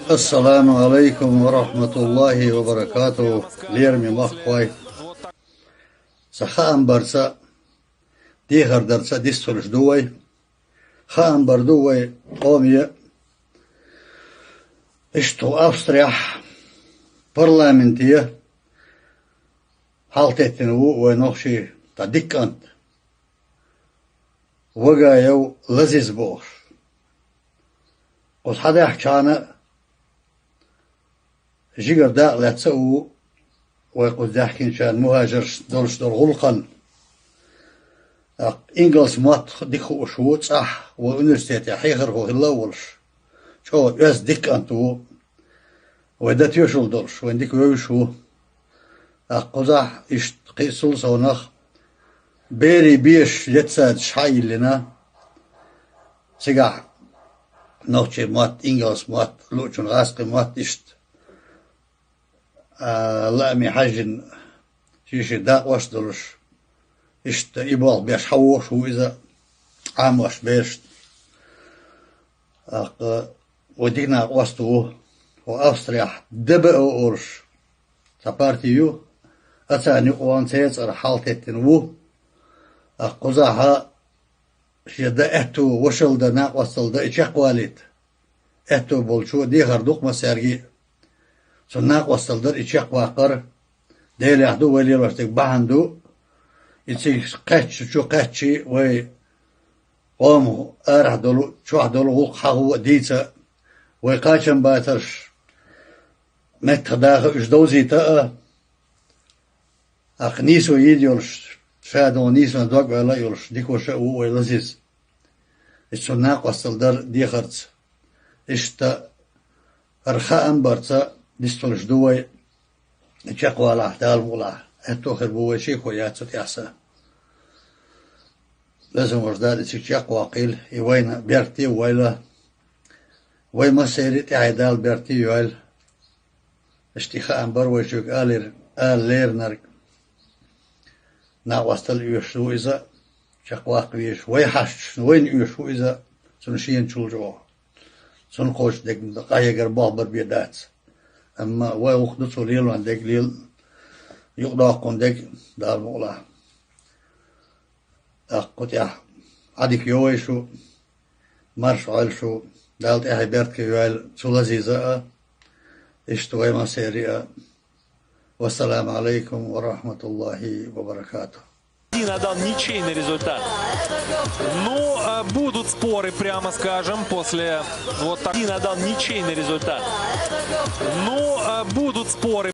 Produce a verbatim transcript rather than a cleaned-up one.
Ассаламу алейкум ва рахматуллахи ва баракатуху, лераме махкой. Ца хаам барца, дехар дарца дистхуьлуш ду вай. Хаам бар ду вай къоме. Иштта Австрияхь парламенте хьалтеттина ву вай нохчий та дика кӀант. Вагаев Лазиз бохуш. Кху схьадаьхкачарна а жигара дакъа лаьцна а ву вай кху даьхкинчарна мухӀажарш долуш долу гӀуллакхана. ТӀаккха ингалс мотт дика хууш ву, цӀахь вай университетехь хьехархо хилла а волуш. ЧӀогӀа оьзда дика кӀант ву. Вай дан тоьшалла долуш, вайн дика вевзаш ву. ТӀаккха кхузахь иштта кхин а сул совнах берийн бешаш леццадаш схьа а йиллина. Цигахь нохчийн мотт, ингалс мотт, луучун гӀазкхийн мотт иштта, а, лааме хьаьжжина, шен-шен дакъош а долуш, иштта и болх беш схьавогӀуш ву иза, Ӏамош берашна. ТӀаккха вай дика накъост ву, хӀо Австрияхь Д Б О олуш цхьа парти ю, царна юкъа ван церан цӀарах хьалтеттина ву. ТӀаккха кхузахь шен дан аьтту, вошалла дан, накъосталла дан и чекхвалийта аьтту болчо дехар ду-кх массаьрга а. Цунна накъосталла дара и чекхваккхар. Делехь ду вай лелош дерг, бахьана ду. И цига кхаьчча, чу кхаьччий, вай къоман арахь долу, чохь долу гӀуллакх хьахо а дийца, вай кхачамбацарш меттах даха уьш довзийта а, тӀаккха нийсо йийр йолуш, ша догӀу нийсонан дог ойла а йолуш, дика ваша а ву вай Лазиз. Иза цунна накъосталла дара дехарца. Иштта хӀара хаам барца дистхуьлуш ду вай, и чекхвалахь, Дала мукъалахь, аьтто хир бу вай шеко яц цу тӀехь сан. Везан волчу Дала и цига чекхваккхийла, и вайна беркате а войла. Вай массеран а тӀаьхье Дала беркате а йойла. Иштта и хаам бара вай шуьга алар-, ала леринарг. Накъосталла оьшуш ву иза, чекхваккха везаш, вай хьашташна вайна оьшуш ву иза, цунна шена чул чӀогӀа. Цунна кхочуш дерг къахьегар, болх бар бен дац. Амма вай вукху ду цо лелон дерг, лел-, юкъадоккхун дерг, Дала мукъалахь. ТӀаккха кху тӀехь Ӏадика йо вай шу, марша Ӏойла шу, Дала тӀаьхье беркате йойла цу Лазиза а, иштта вай массеран а. Вассаламу алейкум ва рахматуллахи ва баракатух. Дина дал ничейный результат. Ну, а, будут споры, прямо скажем, после вот так. Дина дал ничейный результат. Ну, а, будут споры.